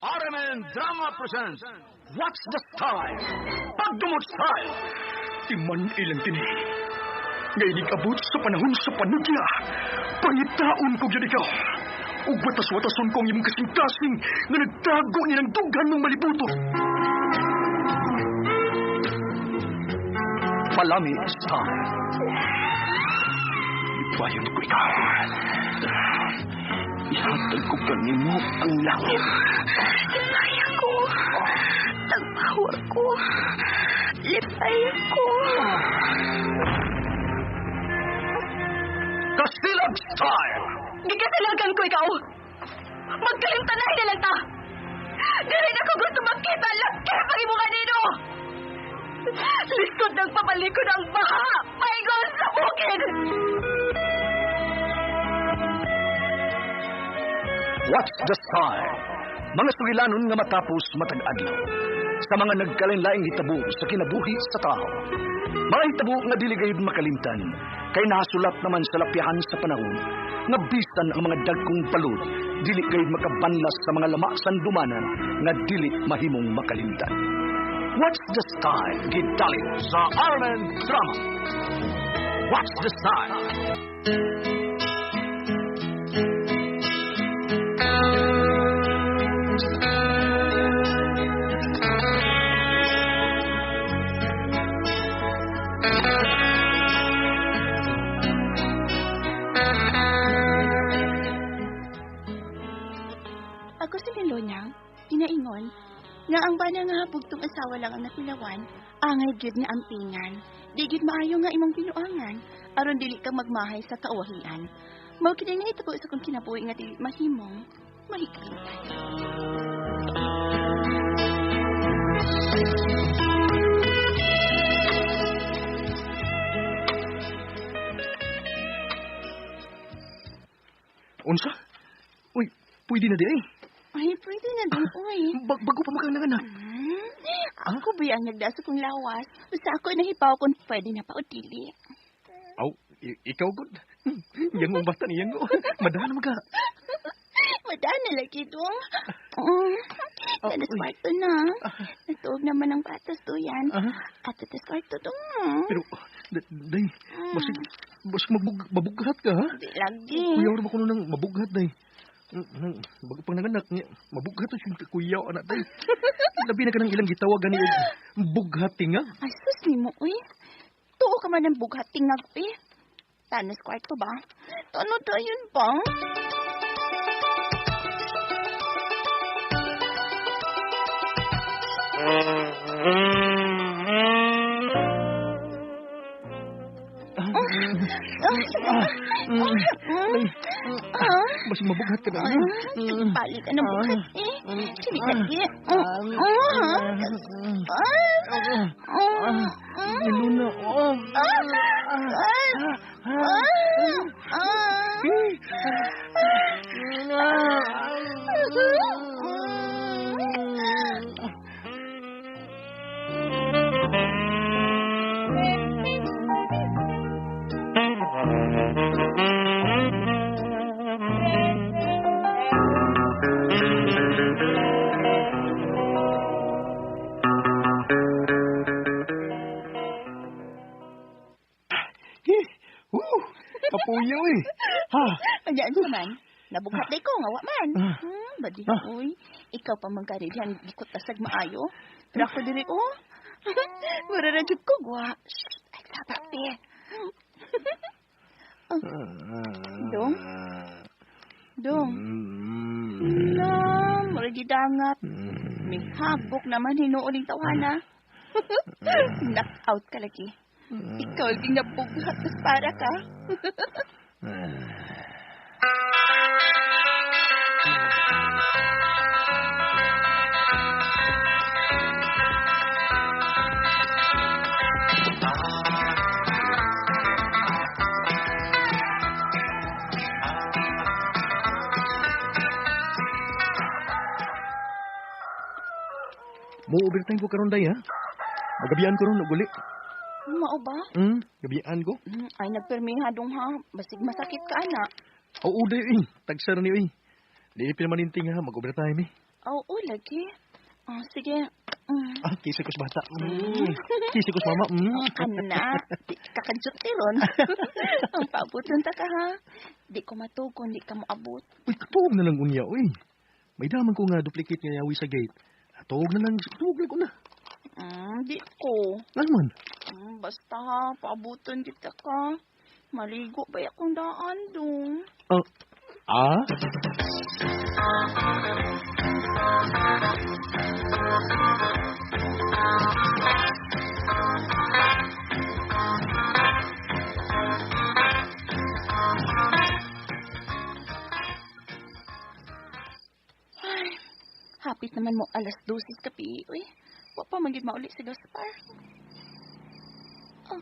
RMN Drama presents What's the Style? Pagdumot Style! Timan ilang kini. Nga inig-abot sa panahon sa panudya. Pangitaon ko gyud ikaw. Ug watas-watason ko ang imong kasing-kasing nga nagtago ni ng dughan mong malibuto. Palami Style. Ipayon ko ikaw. Ihatag ko kanimo ang langit. Lipay ako. Tagpawa ko. Lipay ako. Kasilag Style! Gikasilagan ko ikaw. Magkalimtanay na lang ta. Dili na ko gusto makita laki pag imo kanino. Lisod ng pabalikod ang baha. Paingon sa bukid. What's the Style? Mga sugilanon nga matapos matag adlaw. Sa mga nagkalain-laing hitabo sa kinabuhi sa tao. Mga hitabo nga dili gayud makalimtan kay nahasulat naman sa lapyahan sa panahon nga bisan ang mga dagkong palud dili gayud makabanlas sa mga lama sandumanan nga dili mahimong makalimtan. What's the Style? Gidali sa RMN Drama. What's the Style? Ako si Melonyang, ginaingon, nga ang bana nga bugtong asawa lang ang napilawan, angay gyud nga ampingan. Di gyud maayo nga imong binuangan, aron dili ka magmahay sa kauwahian. Mao kini nga itabo sa kong kinabuhi nga dili mahimong mahikalimtan. Unsa? Uy, pwede na di ay. Ay, pwede na din, uy. Bago pa makananganak. Ako ba ang nagda sa kong lawas? Basta ako nahipaw kung pwede na pa o dili. Aw, ikaw gud. Yang mong bata niyang go. Madana maga. Madana lagi dong. Oh, Tanas uy. kwarto na. Natuog naman ang batas to yan. Ah. At tatas kwarto dong. Pero, day, basig, basig mabughat ka, ha? Di lagi. Kuyaw ra ba kuno nang mabughat, day? Bago pang nanganak niya, mabughat to siya kuyaw, anak, day. Labi na ka ng ilang gitawag gani og bughat tingag. Ay, sus ni mo, uy. Tuo ka man ng bughat tingag, uy. Tanas kwarto ba? Ano dayon ba? Basig mabughat ka na. Balik ka ng bughat, eh. Sige, lagi. Luna, oh. Kapuyaw eh. Ha? Andiyan sa man. Nabughat day ko, nga wa man. Ah. Badi, Ah. uy. Ikaw pa man gani diyan, gikot tasag maayo. Pero ako diri, oh. Mura ra jud ko, gwa. Shh, ay, saba, pe. Oh. Dong? Dong? Na, mura gidangat. Mihabok naman hinuon ning tawhana. Knock out ka lagi. Ikaw ang nabughat, tas para ka. Mo overtime ko karon day ha. Magabian ko ron og uli. Mao ba? Gabian ko. Ay, nagpermiha dong ha. Basig masakit ka, ana. Oo, day eh. Tagsara ni eh. Di pa naman inting ha, mag-overtime eh. Oo, lagi. Oh, sige. Ah, kisa ko sa bata. Kisa ko sa mama. Kana, di ka kadyot ron. Ang paabot ta ka ha. Di ko matug kung di ka moabot. Uy, tuog na lang unya, uy. May daman ko nga duplicate nga yawi sa gate. Tuog na lang, tuog lang ko na. Di ko. Ano man? Basta ha, paabuton kita ka. Maligo ba akong daan dong? Ah? Ay, hapit naman mo 12:00 kapi, uy. Wa pa man gid mauli si Gaspar. Oh,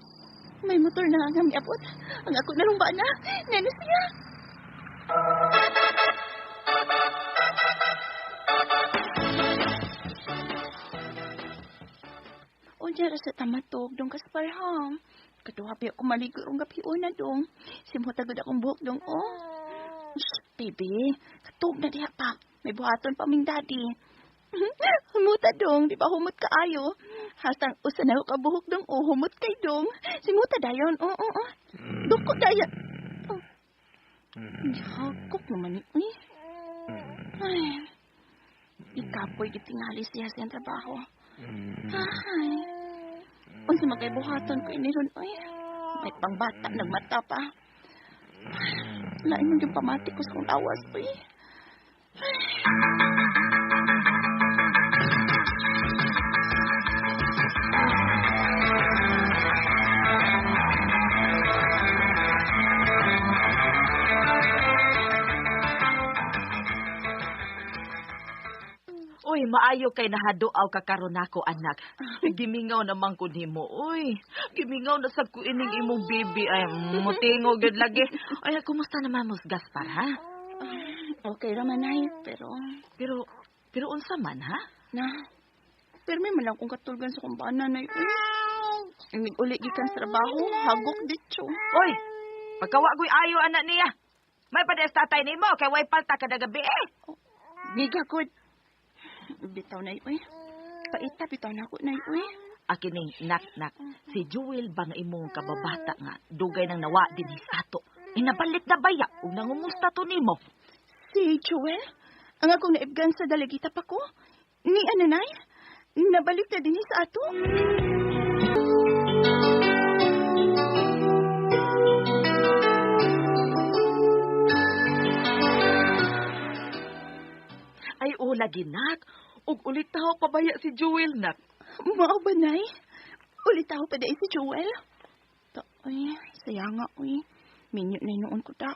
may motor na nga miabot. Ang ako na ba na? Nano siya? Unya ra sa tamatog dong Gaspar ha. Kaduha pa ako maligo rong gabi una dong. Simuta gud akong buhok dong oh. Shh, baby, katug na diha pa. May buhaton pa ming daddy. Humuta dong, di ba humot ka ayo? Hastang usa na ka buhok dong, oh, humot kay dong. Simuta dayon, oo, oo, oo. Duko dayon. Oh. Gihakok naman ni, uy. Ay, ikapoy gitingali siya sa iyang trabaho. Ay, unsa man kay buhaton ko ini ron, uy. May pangbata, nagmata pa. Lain man yung pamati ko sa kong awas, uy. Uy, maayo kay nahaduaw ka karon nako, anak. Gimingaw naman ko nimo. Uy, gimingaw na sad ko ining imong baby. Ay, mutingo gyud lagi. Ay, kumusta naman mo, Gaspar, ha? Okay ra man ay, pero Pero unsa man, ha? na pero may man lang kong katulgan sa kong bana nay. Uy. Inig uli gikan sa trabaho, hagok ditso. Uy, pagkawa ko'y ayo anak niya. May padayas tatay nimo kay way palta kada gabi eh. Giga gud. Bitaw nay uy. Paita bitaw na ako nay uy. Akining nak nak si Jewel bang imong kababata nga dugay nang nawa dinhi sa ato. Inabalik na baya ug nangumusta to nimo. Si Joel, ang akong naibgan sa dalagita pa ko. Ni ano nay? Nabalik na dinhi sa ato. Ay ula ginak. Ug ulitaw pa baya si Jewel nak. Mao ba nay? Ulitaw pa dai si Joel? Ta, uy, saya nga uy. Minyo na noon ko ta.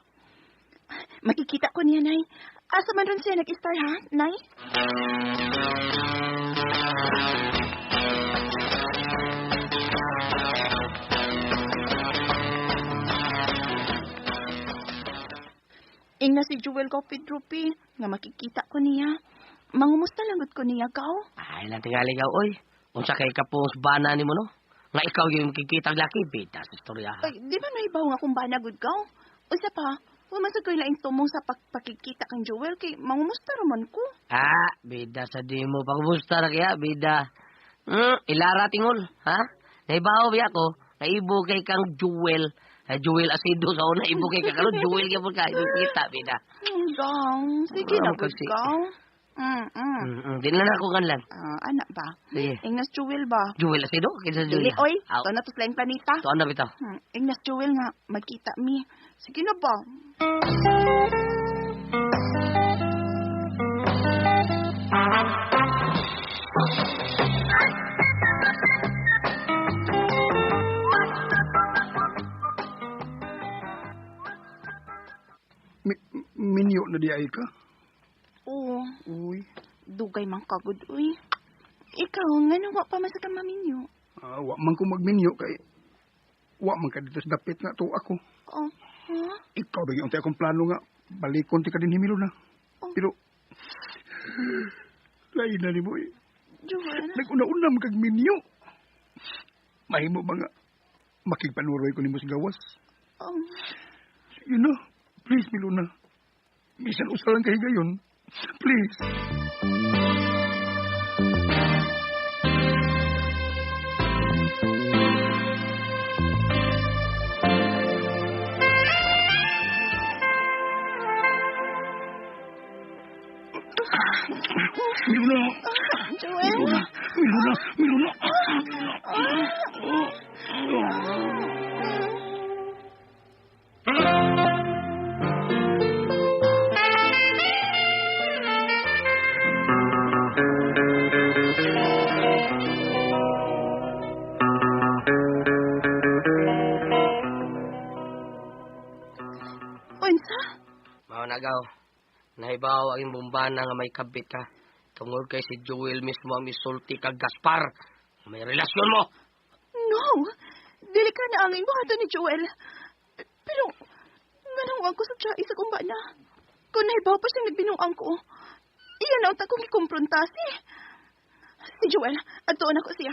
Makikita ko niya, nay. Asa man ron siya nag-star, ha, nay? Ingna si Jewel ko, Pedro P, nga makikita ko niya. Mangumusta lang gud ko niya, gaw. Ay, lang tingali gaw, oy. Unsa kay kapos bana nimo no? Nga ikaw yung makikita ang laki, bida sa istorya. Ay, di ba nahibaw nga kung bana gud gaw? Unsa pa, wa man sad ko'y laing tumong sa pagpakikita kang Joel kay mangumusta raman ko. Ah, bida sa di mo pagumusta ra kaya, bida. Ilara tingol, ha? Nahibaw biya ko, naibo kay kang Jewel. Ay, Jewel Asido sa una, ibo kay kakaroon, Jewel kaya po ka, kita, bida. Gaw, sige na gud gaw. Di na ako kanlan. Ah, anak ba? Sige. Ingnas Jewel ba? Jewel Asido? Kinsa Jewel? Dili, oy. Aw. Tuon na to sa laing planeta. Tuon na bitaw. Ingnas Jewel nga, magkita mi. Sige na ba? Minyo na di ay ka? Oo. Uy. Dugay man kagud, uy. Ikaw, nga wa pa man sa ka maminyo? Ah, wa man ko magminyo kay wa man ka dito sa dapit nga to ako. Oh, ha? Ikaw ba yung akong plano nga balikon ti ka din himilo na. Oh. Pero lain na nimo eh. Joel. Nag-una-una man kag minyo. Mahimo ba nga makigpanuroy ko nimo sa gawas? Oh. Sige na. Please, Milona. Bisan usa lang kahigayon. Please. Miluna! Joel! Miluna! Miluna! Miluna! Unsa? Mao na gaw. Nahibaw ang imong bana nga may kabit ka. Tungod kay si Joel mismo ang misulti kag Gaspar. May relasyon mo. No! Dili ka na ang buhaton ni Joel. Pero, nganong wa ko sa tiyai sa kong bana? Kung nahibaw pa siyang nagbinuang ko, iyan na unta kong ikumpronta si. Si Joel, adtuon ako siya.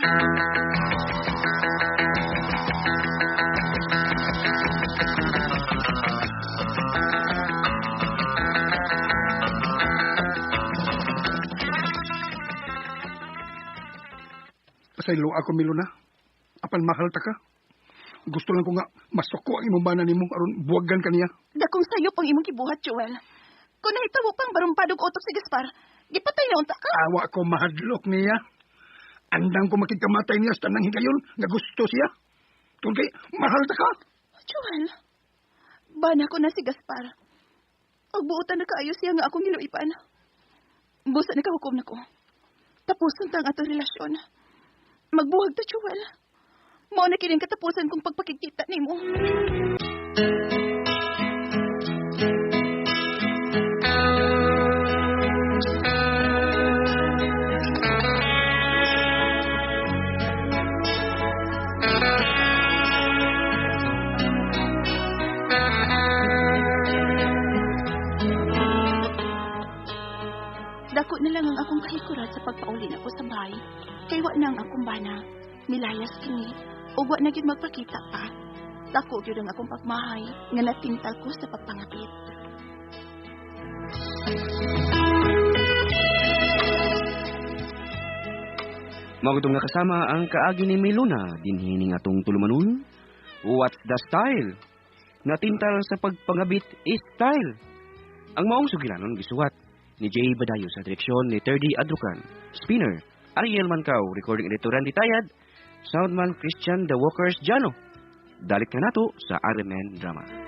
Pasaylo ako, Miluna. Apan mahal ta ka. Gusto lang ko nga masuko ang imong bana nimo aron buwagan ka niya. Dakong sayop ang imong gibuhat, Joel. Kung nahitabo pang barumpadog utok si Gaspar, gipatay na unta ka. Awa ko mahadlok niya. Andang ko makigkamatay niya sa tanang higayon nga gusto siya. Tungkol kay mahal ta ka. Joel, bana ko na si Gaspar. Og buotan na kaayo siya nga akong giluipan. Busa nakahukom na ko. Tapuson ta ang atong relasyon. Magbuhag ta, Joel. Mao na kining katapusan kong pagpakikita nimo. Dako na lang ang akong kahikurat sa pagpauli nako sa bahay. Kay wa na ang akong bana. Milayas kini, ug wa na gyud magpakita pa. Dako gyud ang akong pagmahay nga natintal ko sa pagpangapit. Mao gitong nakasama ang kaagi ni Miluna dinhi ning atong tulumanon. What's the style? Natintal sa pagpangabit is style. Ang maong sugilanon gisuwat ni Jay Badayo sa direksyon ni Terdy Adrucan. Spinner, Ariel Mancao, recording editor Randy Tayad, soundman Christian The Walkers Jano. Dalit ka nato sa RMN Drama.